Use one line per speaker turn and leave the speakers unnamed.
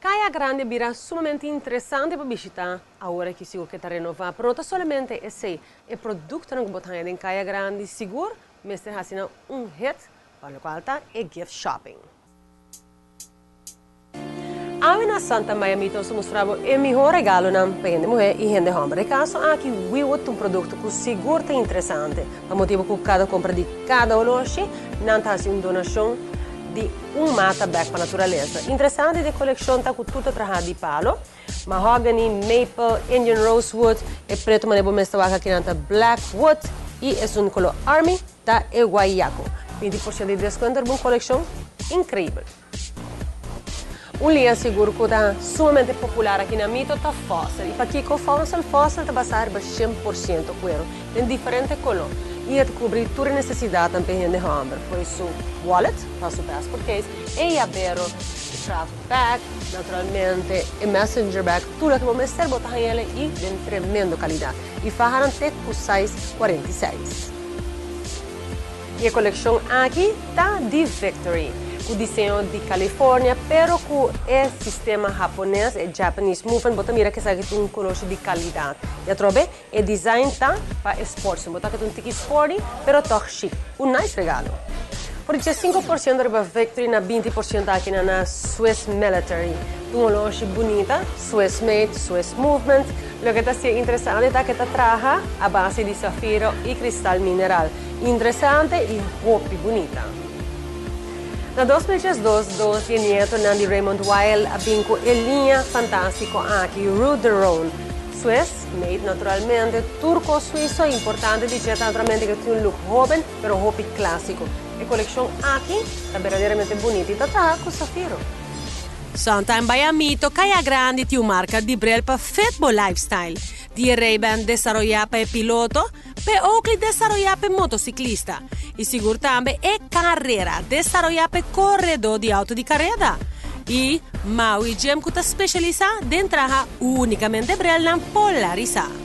Caya Grandi a bira sumamente interesante pa bishita awor cu sigur cu ta renova, pero no ta solamente esey, e productonan cu bo ta haya den Caya Grandi sigur mester haci nan un hit, pa locual ta e gift shopping. Awe na Santa Miami nos ta mustra bo e miho regalonan pa hende muhe y hende homber. E caso aki Wiwood ta un producto cu sigur ta interesante pa motibo cu cada compra di cada oloshi nan ta haci un donacion di un mata bek pa naturalesa. Interesante di e coleccion ta cu tur ta traha di palo, mahogany, maple, Indian rosewood, e preto manera bo mes ta wak aki nan ta blackwood y esun color army ta e guayaco. 20% di descuento riba un coleccion increibel. Un liña sigur ku ta sumamente popular aki na Mito ta Fossil. I pakiko Fossil? Fossil ta basá riba 100% kueru den diferente koló i e ta kubri tur e nesesidatnan pa e hende hòmber, for su wallet pa su passport case, e yabero, e travel bag, naturalmente e messenger bag, tur loke bo mester bo ta haña el i den tremendo kalidat. I fahanan te ku size 46. E kolekshon aki ta di Victory, ku diseño di California, pero ku e sistema hapones, e Japanese movement, bo ta mira ku esaki ta un koloshi di kalidat. I atrobe, e design ta pa e sports. Bo ta ku ta un tiki sporty, pero tòg chic. Un nice regalo. Por di 5% riba Victory na 20% aki na Swiss Military. Ta un oloshi bunita, Swiss made, Swiss movement. Loke ta sier interesante ta ku ta traha a base di safiro i kristal mineral. Interesante i hopi bunita. Na 2012, dos di e nietonan di Raymond Weil a bin ku e liña fantástiko aki, Rue de Rhone. Swiss made naturalmente, turko suizo, importante di dje ta naturalmente ku tin un look hoben, pero hopi klásiko. E kolekshon aki ta berdaderamente bunita i ta traha ku safiro.
Sometime bai a Mito Caya Grandi tin un marka di bril pa fit bo lifestyle. Di e Ray-Ban desaroyá pa e piloto, P'e Oakley desaroyá p'e motosiklista i sigur tambe e Carrera desaroyá p'e koredó di outo di kareda. I Maui Jim ku ta spesialisá den traha únikamente brelnan polarisá.